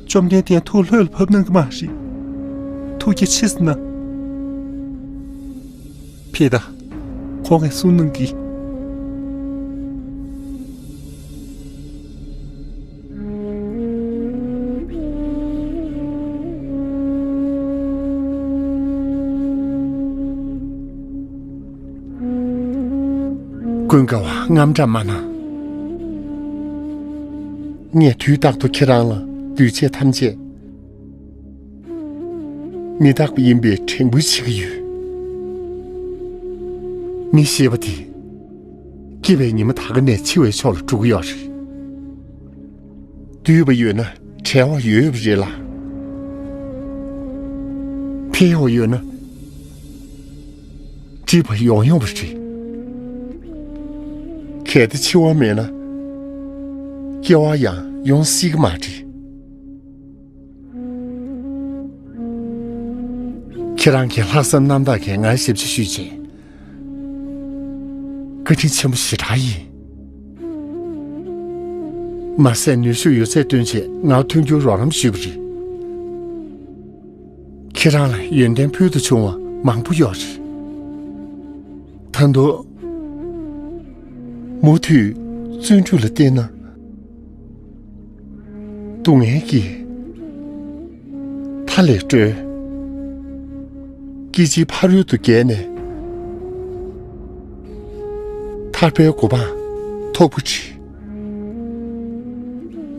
བཅོམ་ལྡན་འདས་ཐུགས་ལྷོད་ལ་ཕབ་གནང་གི་མ་རེད། ཐུགས་རྗེ་ཆེ་ཟེར་ན། ཕེབས་དང་། ཁོང་གིས་གསུང་གནང་གི། ཀུན་དགའ་བ་དངངས་སྐྲག་མ་གནང་། ངས་དུས་རྟག་ཏུ་ཁྱེད་རང་ལ་འདུས་བྱས་ཐམས་ཅད་མི་རྟག་པ་ཡིན་པའི་དྲན་སྐུལ་བྱེད་ཀྱི་ཡོད། མི་ཞེས་པ་དེ་སྐྱེ་བའི་ཉི་མ་ད་ག་ནས་འཆི་བའི་ཕྱོགས་ལ་འགྲོ་གི་ཡོད་རེད། འདུས་པ་ཡོད་ན་བྲལ་བ་ཡོད་པ་རེད་ལ། འཕེལ་བ་ཡོད་ན་འགྲིབ་པ་ཡོང་ཡོང་བ་རེད། གལ་ཏེ་འཆི་བ་མེད་ན་སྐྱེ་བ་ཡང་ཡོང་སྲིད་ཀྱི་མ་རེད། ཁྱེད་རང་གི་ལྷག་བསམ་རྣམ་དག་གིས་ངར་ཞབས་ཕྱི་ཞུས་རྗེས། བཀའ་དྲིན་ཆེན་པོ་ཞེ་དྲག་ཡིན། མ་ཟད་ནུས་ཤུགས་ཡོད་ཚད་བཏོན་བྱས་ང་མཐུན་འགྱུར་རོགས་རམ་ཞུས་པ་རེད། ཁྱེད་རང་ལ་ཡོན་ཏན་ཕུལ་དུ་བྱུང་བ་མང་པོ་ཡོད་རེད། ད་དུང་མུ་མཐུད་བརྩོན་འགྲུས་ལ་བརྟེན་ན། སྡུག་བསྔལ་གྱི་མཐའ་ལས་སྒྲོལ། སྐྱེ་འཆིའི་ཕ་རོལ་དུ་བརྒལ་ནས་ཐར་པའི་གོ་འཕང་ཐོབ་ཀྱི་རེད།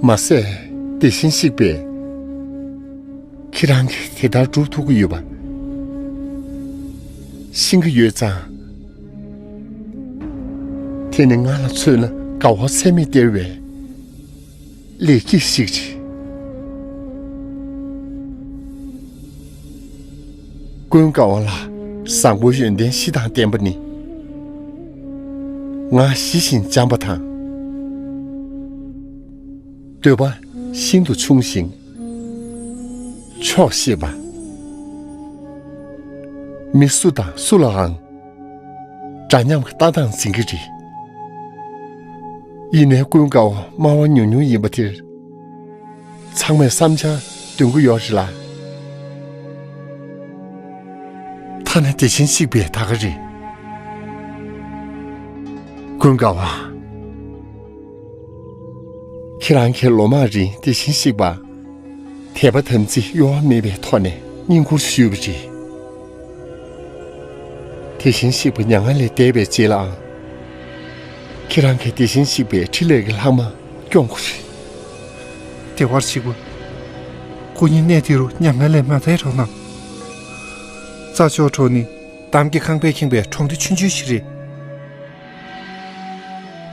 མ་ཟད་དེ་བཞིན་གཤེགས་པས་ཁྱེད་རང་གིས་དེ་ལྟར་སྒྲུབ་ཐུབ་ཀྱི་ཡོད་པ་ཤེས་ཀྱི་ཡོད་ཙང་། དེ་ནི་ང་ལ་མཚོན་ན་དགའ་བ་ཚད་མེད་སྟེར་བའི་ལེགས་སྐྱེས་ཤིག་རེད། ཀུན་དགའ་བ་ལ་བཟང་པོའི་ཡོན་ཏན་བཞི་དང་ལྡན་པ་ནི། ངག་ཞི་ཞིང་འཇམ་པ་དང་། འདོད་པ་ཤིན་ཏུ་ཆུང་ཞིང་ཆོག་ཤེས་པ། མི་སུ་དང་སུ་ལའང་འདྲ་མཉམ་གྱི་ལྟ་སྟངས་འཛིན་གྱི་རེད། ཡིན་ནའི་ཀུན་དགའ་བོ་སྨྲ་བ་ཉུང་ཉུང་ཡིན་པ་དེར། ཚང་མས་བསམ་འཆར་འདོན་གྱི་ཡོད་རེད་ལ། ཐ་ན་དེ་བཞིན་གཤེགས་པས་ད་ག་རེད། ཀུན་དགའ་བ། ཁྱེད་རང་གིས་ལོ་མང་རིང་དེ་བཞིན་གཤེགས་པ་དད་པ་དམ་ཚིག་གཡོ་བ་མེད་པའི་ཐོག་ནས་བསྙེན་བཀུར་ཞུས་པ་རེད། དེ་བཞིན་གཤེགས་པ་མྱ་ངན་ལས་འདས་པའི་རྗེས་ལའང་། ཁྱེད་རང་གིས་དེ་བཞིན་གཤེགས་པའི་ཕྲིན་ལས་ཀྱི་ལྷག་མ་སྐྱོང་དགོས་རེད། བདེ་བར་གཤེགས་པ། སྐུ་ཉིད་གནས་འདི་རུ་མྱ་ངན་ལས་མ་འདས་རོགས་གནང་། རྩྭ་མཆོག་གྲོང་ནི་ འདམ་གྱི་ཁང་པས་ཁེངས་པའི་གྲོང་སྡེ་ཆུང་ཆུང་ཞིག་རེད།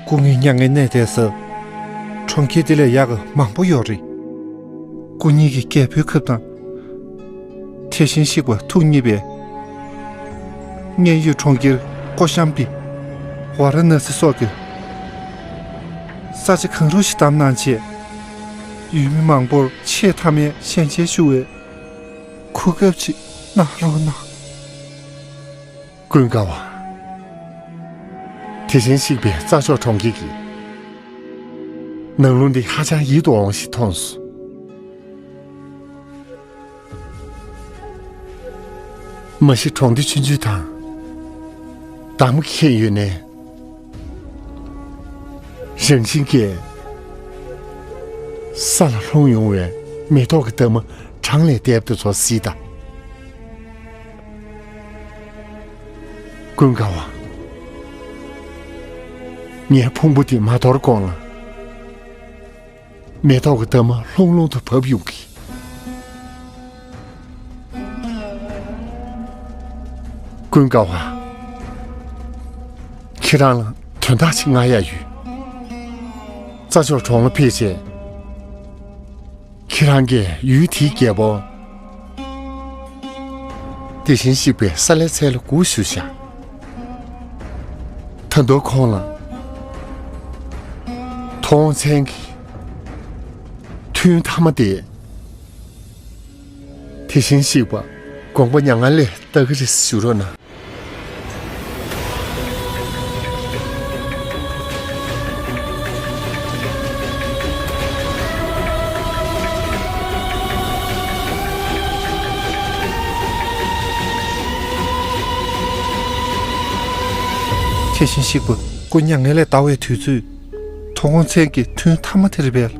སྐུ་ངོ་མྱ་ངན་གནས་བསྡད་ས་གྲོང་ཁྱེར་འདི་ལས་ཡག་གི་མང་པོ་ཡོད་རེད། སྐུ་ཉིད་ཀྱི་རྒྱལ་པོའི་ཁབ་དང་། དེ་བཞིན་གཤེགས་པ་ཐུགས་མཉེས་པའི་མཉན་ཡོད་གྲོང་ཁྱེར་ཀོ་ཤམ་བི། ཝཱ་ར་ཎ་སི་སོགས་ཀྱི་ས་ཆ་གང་རུང་ཞིག་བདམས་གནང་བྱས། ཡུལ་མི་མང་པོར་ཆེས་མཐའ་མའི་ཞལ་མཇལ་ཞུ་བའི་གོ་སྐབས་ཅིག་གནང་རོགས་གནང་། ཀུན་དགའ་བ། དེ་བཞིན་གཤེགས་པའི་རྩྭ་མཆོག་གྲོང་ཁྱེར་གྱི་ནང་ལོགས་འདི་ཧ་ཅང་ཡིད་དུ་འོང་ཞིག་མཐོང་སོང་། མ་གཞི་གྲོང་སྡེ་ཆུང་ཆུང་དང་འདམ་གྱིས་ཁེངས་ཡོད་ནའི། རང་བཞིན་གྱིས་ས་ལ་ལྷུང་ཡོང་བའི་མེ་ཏོག་གི་འདབ་མ་གྲངས་ལས་འདས་པ་དེ་ཚོ་གཟིགས་དང་། ཀུན་དགའ་བ། ངའི་ཕུང་པོ་འདི་མ་དོར་གོང་ལ། མེ་ཏོག་གི་འདབ་མ་ལྷུང་ལྷུང་དུ་བབས་ཡོང་གི། ཀུན་དགའ་བ། ཁྱེད་རང་ལ་དོན་དག་ཅིག་ང་ཡ་ཡོད། རྩྭ་མཆོག་གྲོང་ལ་ཕེབས་རྗེས། ཁྱེད་རང་གིས་ཡུལ་དེའི་རྒྱལ་པོ། དེ་བཞིན་གཤེགས་པའི་ས་ལའི་ཚལ་ལ་སྒུག་བཞུགས་ཤག་ད་དུང་ཁོང་ལ། མཐོང་མཚན་གྱི་ཐུན་མཐའ་མ་དེ། དེ་བཞིན་གཤེགས་པ་དགོངས་པ་མྱ་ངན་ལས་འདའ་གི་རེད་ཞུ་རོགས་གནང་། དེ་བཞིན་གཤེགས་པ་སྐུ་མྱ་ངན་ལས་འདའ་བའི་དུས་ཚོད། མཐོང་མཚན་གྱི་ཐུན་མཐའ་མ་དེ་རེད་པས།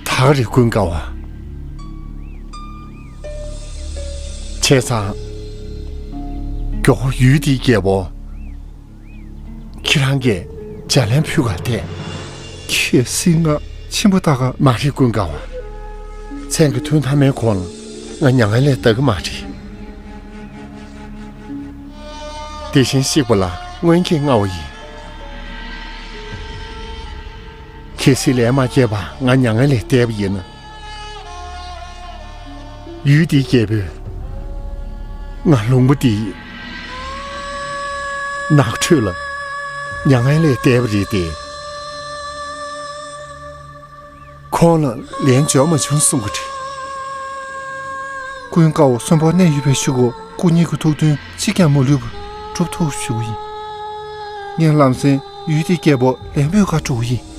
ད་ག་རེ་ཀུན་དགའ་བ། བྱས་ཙང་། མགྱོགས་པོ་ཡུལ་འདིའི་རྒྱལ་པོ། ཁྱེད་རང་གིས་ལྗགས་ལན་ཕུལ་ག་བལྟས། གལ་སྲིད་ང་ཕྱིན་པ་ད་ག་མ་རེད་ཀུན་དགའ་བ། མཚན་གྱི་ཐུན་མཐའ་མའི་གོང་ལ་ང་མྱ་ངན་ལས་འདའ་གི་མ་རེད། དེ་བཞིན་གཤེགས་པ་ལ་སྔོན་སྐྱེས་མངའ་བ་ཡིན། གལ་སྲིད་ལན་མ་སྐྱེས་པ་ང་མྱ་ངན་ལས་འདས་པ་ཡིན་ན། ཡུལ་འདིའི་རྒྱལ་པོས་ང་ལུང་པ་འདིའི་ནགས་ཁྲོད་ལ་མྱ་ངན་ལས་འདས་པ་རེད་དེ། ཁོང་ལ་ལན་འབྱོར་མ་བྱུང་གསུང་གི་རེད། ཀུན་དགའ་བོ་གསོན་པོར་གནས་ཡོད་པའི་གཞུག་གུ་སྐུ་ཉིད་ཀྱི་ཐུགས་འདུན་གཅིག་ཀྱང་མ་ལུས་པར་འགྲུབ་ཐུབ་ཞུ་གི་ཡིན། ངས་ལམ་སེང་ཡུལ་དེའི་རྒྱལ་པོར་ལན་འབུལ་ག་འགྲོ་གི་ཡིན།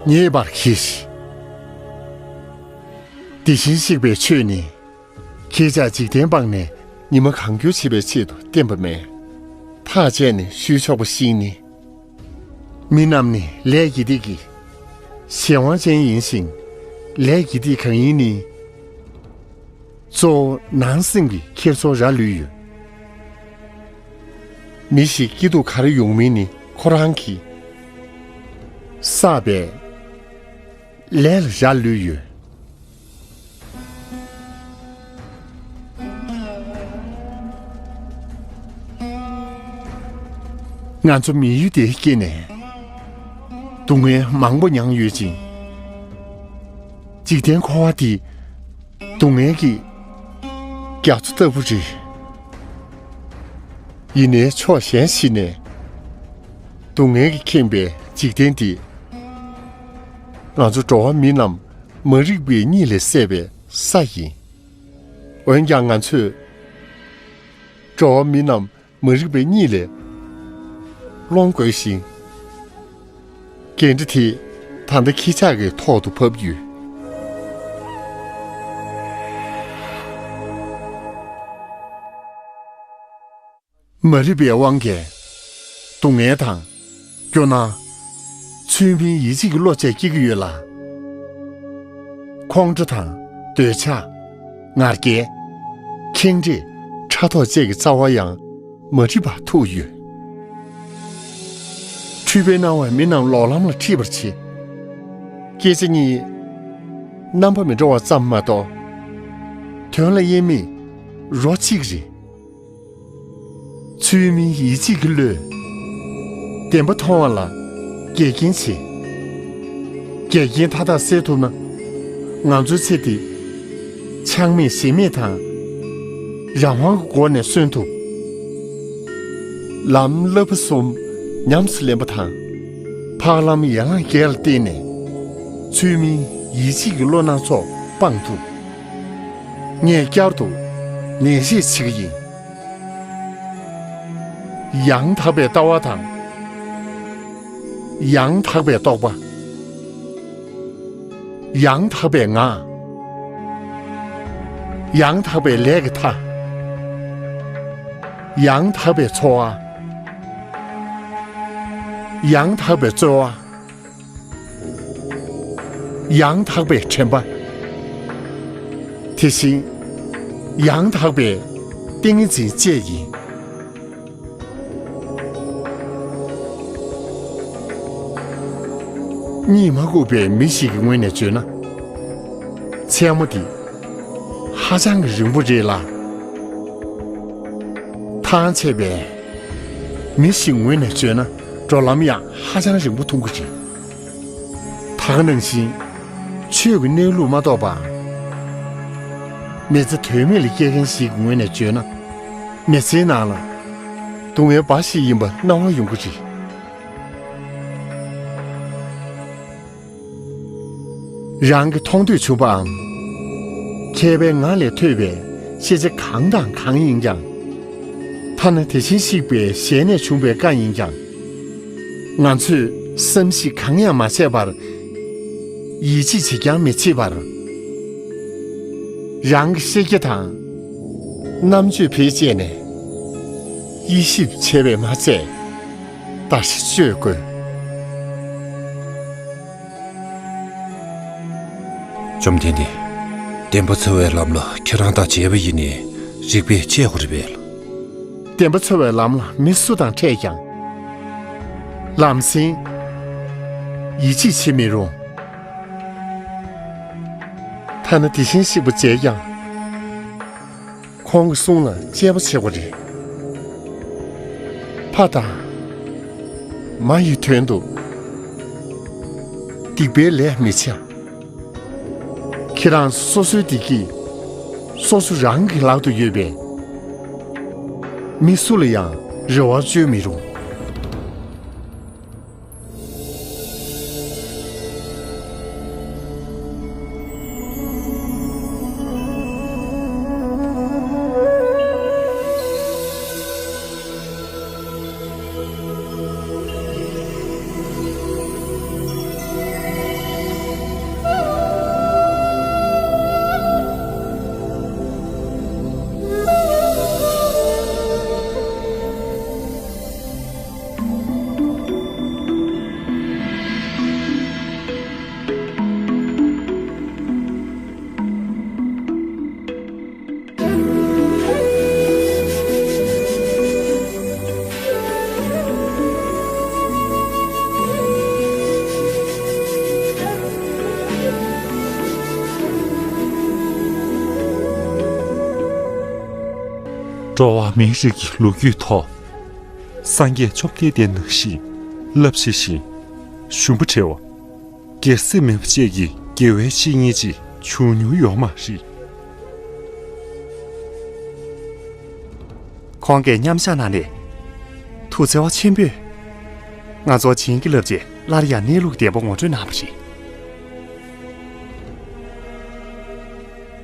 ཉེས་པར་གྱིས་ཤིག། དེ་བཞིན་གཤེགས་པའི་ཆོས་ནི། ཁྱེད་ཅག་འཇིག་རྟེན་སྤངས་ནས་ཉི་མ་གང་འགྱུར་བྱེད་པའི་ཆེད་དུ་བསྟན་པ་མེད། ཐག་བཅད་ནས་ཞུས་ཆོག་པ་ཞིག་ནི། མི་རྣམས་ནི་ལས་ཀྱི་སྡིག་གིས་གཞན་དབང་ཅན་ཡིན་ཞིང་། ལས་ཀྱི་སྡིག་གང་ཡིན་ནི། གཙོ་བོ་ནང་སེམས་ཀྱི་འཁྱེར་སོ་ར་ལུས་ཡོད། མི་ཞིག་སྐྱིད་སྡུག་ག་རེ་ཡོང་མིན་ནི་ཁོ་རང་གིས་བསགས་པའི་ལས་ལ་ར་ལུས་ཡོད། ང་ཚོ་མི་ཡུལ་འདིར་སྐྱེས་ནས་སྡུག་བསྔལ་མང་པོ་མྱངས་ཡོད་ཅིང་། འཇིག་རྟེན་འཁོར་བ་འདི་སྡུག་བསྔལ་གྱི་རྒྱ་མཚོ་ལྟ་བུ་རེད། ཡིན་ནའི་ཕྱོགས་གཞན་ཞིག་ནས་སྡུག་བསྔལ་གྱིས་ཁེངས་པའི་འཇིག་རྟེན་འདི། ང་ཚོ་འགྲོ་བ་མི་རྣམས་མ་རིག་པའི་གཉིད་ལས་སད་པའི་ས་ཡིན། འོན་ཀྱང་ང་ཚོས་འགྲོ་བ་མི་རྣམས་མ་རིག་པའི་གཉིད་ལས་སློང་དགོས་ཤིང་། འགན་འཁྲི་དེ་ད་ལྟ་ཁྱེད་ཅག་གི་ཐོག་ཏུ་བབས་ཡོད། མ་རིག་པའི་དབང་གིས་སྡུག་བསྔལ་དང་། སྐྱོ་སྣང་། ཚུལ་མིན་ཡིད་ཆེས་ཀྱི་བློ་བཅས་སྐྱེ་གི་ཡོད་ལ། ཁོང་ཁྲོ་དང་། འདོད་ཆགས། ང་རྒྱལ། ཁེངས་དྲེགས། ཕྲག་དོག་བཅས་ཀྱི་རྩ་བ་ཡང་མ་འགྲིབ་པར་ཐུག་ཡོད། འཁྲུལ་པའི་སྣང་བས་མི་རྣམས་ལོག་ལམ་ལ་ཁྲིད་པར་བྱེད། སྐད་ཆ་གཉིས་རྣམ་པ་མི་འདྲ་བ་ཙམ་མ་གཏོགས། དོན་ལ་དབྱེར་མེད་རོ་གཅིག་རེད། ཚུལ་མིན་ཡིད་ཆེས་ཀྱི་བློས་བདེན་པ་མཐོང་བ་ལ་འགལ་རྐྱེན་བྱེད། འགལ་རྐྱེན་མཐའ་དག་སེལ་ཐུབ་ན། ང་ཚོའི་ཚེ་འདི་ཆགས་མེད་ཞེན་མེད་དང་རང་དབང་གི་སྒོ་ནས་གསོན་ཐུབ། ལམ་བསླབ་པ་གསུམ་ཉམས་སུ་ལེན་པ་དང་། འཕགས་ལམ་ཡན་ལག་བརྒྱད་ལ་བརྟེན་ནས་ཚུལ་མིན་ཡིད་ཆེས་ཀྱི་བློ་སྣ་ཚོགས་སྤང་ཐུབ། ངས་བསྐྱར་དུ་ནན་བཤད་བྱེད་ཀྱི་ཡིན། ཡང་དག་པའི་ལྟ་བ་དང་། ཡང་དག་པའི་རྟོག་པ། ཡང་དག་པའི་ངག། ཡང་དག་པའི་ལས་ཀྱི་མཐའ། ཡང་དག་པའི་འཚོ་བ། ཡང་དག་པའི་རྩོལ་བ། ཡང་དག་པའི་དྲན་པ། དེ་བཞིན་ཡང་དག་པའི་ཏིང་ངེ་འཛིན་བཅས་ཡིན། གཉིད་མ་ཁུག་པའི་མི་ཞིག་གི་ངོས་ནས་བརྗོད་ན། མཚན་མོ་འདི་ཧ་ཅང་གི་རིང་པོ་རེད་ལ། ཐང་ཆད་པའི་མི་ཞིག་ངོས་ནས་བརྗོད་ན། འགྲོ་ལམ་ཡང་ཧ་ཅང་རིང་པོ་མཐོང་གི་རེད། ད་ག་ནང་བཞིན་ཆོས་ཀྱི་གནས་ལུགས་མ་རྟོགས་པར་མི་ཚེ་དོན་མེད་ལ་སྐྱེལ་མཁན་ཞིག་གི་ངོས་ནས་བརྗོད་ན། མི་ཚེའི་ནང་ལ་སྡུག་བསྔལ་འབའ་ཞིག་ཡིན་པ་སྣང་བ་ཡོང་གི་རེད། རང་གི་མཐོང་ཐོས་བྱུང་བའམ། མཁས་པའི་ངག་ལས་ཐོས་པའི་ཤེས་བྱ་གང་དང་གང་ཡིན་ཀྱང་། ཐ་ན་དེ་བཞིན་གཤེགས་པའི་ཞལ་ནས་བྱུང་བའི་བཀའ་ཡིན་ཀྱང་། ང་ཚོས་བསམ་གཞིག་གང་ཡང་མ་བྱས་པར། ཡིད་ཆེས་བྱེད་ཀྱང་མི་བྱེད་པར། རང་གི་ཤེས་རྒྱ་དང་རྣམ་དཔྱོད་བེད་སྤྱད་ནས་དབྱེ་ཞིབ་བྱས་པས་མ་ཚད་བརྟག་ཞིབ་བྱེད་དགོས། བཅོམ་ལྡན་འདས། བདེན་པ་འཚོལ་བའི་ལམ་ལ་ཁྱེད་རང་དང་མཇལ་བ་ཡིན་ནའི་རིགས་པས་དཔྱད་དགོས་རེད་པས། བདེན་པ་འཚོལ་བའི་ལམ་ལ་མི་སུ་དང་འཕྲད་ཀྱང་། ལམ་སེང་ཡིད་ཆེས་བྱེད་མི་རུང་། ཐ་ན་དེ་བཞིན་གཤེགས་པ་མཇལ་ཀྱང་། ཁོང་གི་གསུང་ལ་དཔྱད་པ་བྱེད་དགོས་རེད། ཕ་དང་། མ་ཡི་དོན་དུ་སྡིག་པའི་ལས་མི་བྱ། ཁྱེད་རང་སོ་སོའི་བདེ་སྐྱིད་སོ་སོ་རང་གི་ལག་ཏུ་ཡོད་པས། མི་སུ་ལ་ཡང་རེ་བ་བཅོལ་མི་རུང་། འགྲོ་བ་མིའི་རིགས་ཀྱི་ལོ་རྒྱུས་ཐོག་སངས་རྒྱས་བཅོམ་ལྡན་འདས་ནང་བཞིན་རླབས་ཆེ་ཞིང་ཞུམ་པ་བྲལ་བ། སྒེར་སེམས་མེད་པ་བཅས་ཀྱི་དགེ་བའི་བཤེས་གཉེན་ཅིག་བྱུང་མྱོང་ཡོད་མ་རེད། ཁོང་གིས་མཉམ་བཞག་གནང་ནས། ཐུགས་བརྩེ་བ་ཆེན་པོས། ང་ཚོར་བྱིན་གྱིས་བརླབས་རྗེས་སླར་ཡང་གནས་ལུགས་བདེན་པ་ངོ་སྤྲོད་གནང་བ་རེད།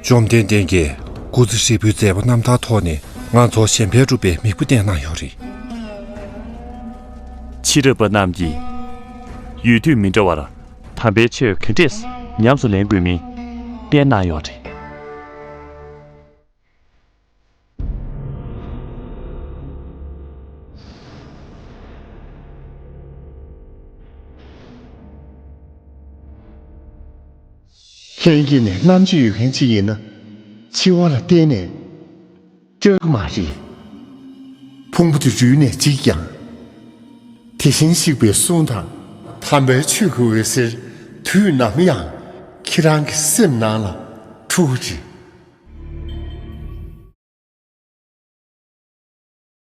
བཅོམ་ལྡན་འདས་ཀྱིས་སྐུ་ཚེ་ཧྲིལ་པོའི་མཛད་པ་རྣམ་ཐར་ཐོག་ནས་ང་ཚོར་གཞན་ཕན་སྒྲུབ་པའི་མིག་དཔེ་བསྟན་གནང་ཡོད་རེད། ཕྱི་རབས་པ་རྣམས་ཀྱིས་ཡུལ་དུས་མི་འདྲ་བར་དམ་པའི་ཆོས་ག་འདྲས་ཉམས་སུ་ལེན་དགོས་མིན་བསྟན་གནང་ཡོད་རེད། ལྷན་སྐྱེས་ནི་རྣམ་དཔྱོད་ཡོད་མཁན་ཅིག་ཡིན་ན། འཆི་བ་ལ་གཏན་ནས་སྐྲག་གི་མ་རེད། ཕུང་པོ་དེ་རུལ་ནས་འཇིག་ཀྱང་། དེ་བཞིན་གཤེགས་པའི་གསུང་དང་། དམ་པའི་ཆོས་ཀྱི་འོད་ཟེར་དུས་ནམ་ཡང་ཁྱེད་རང་གི་སེམས་ནང་ལ་འཁྲུག་གི་རེད།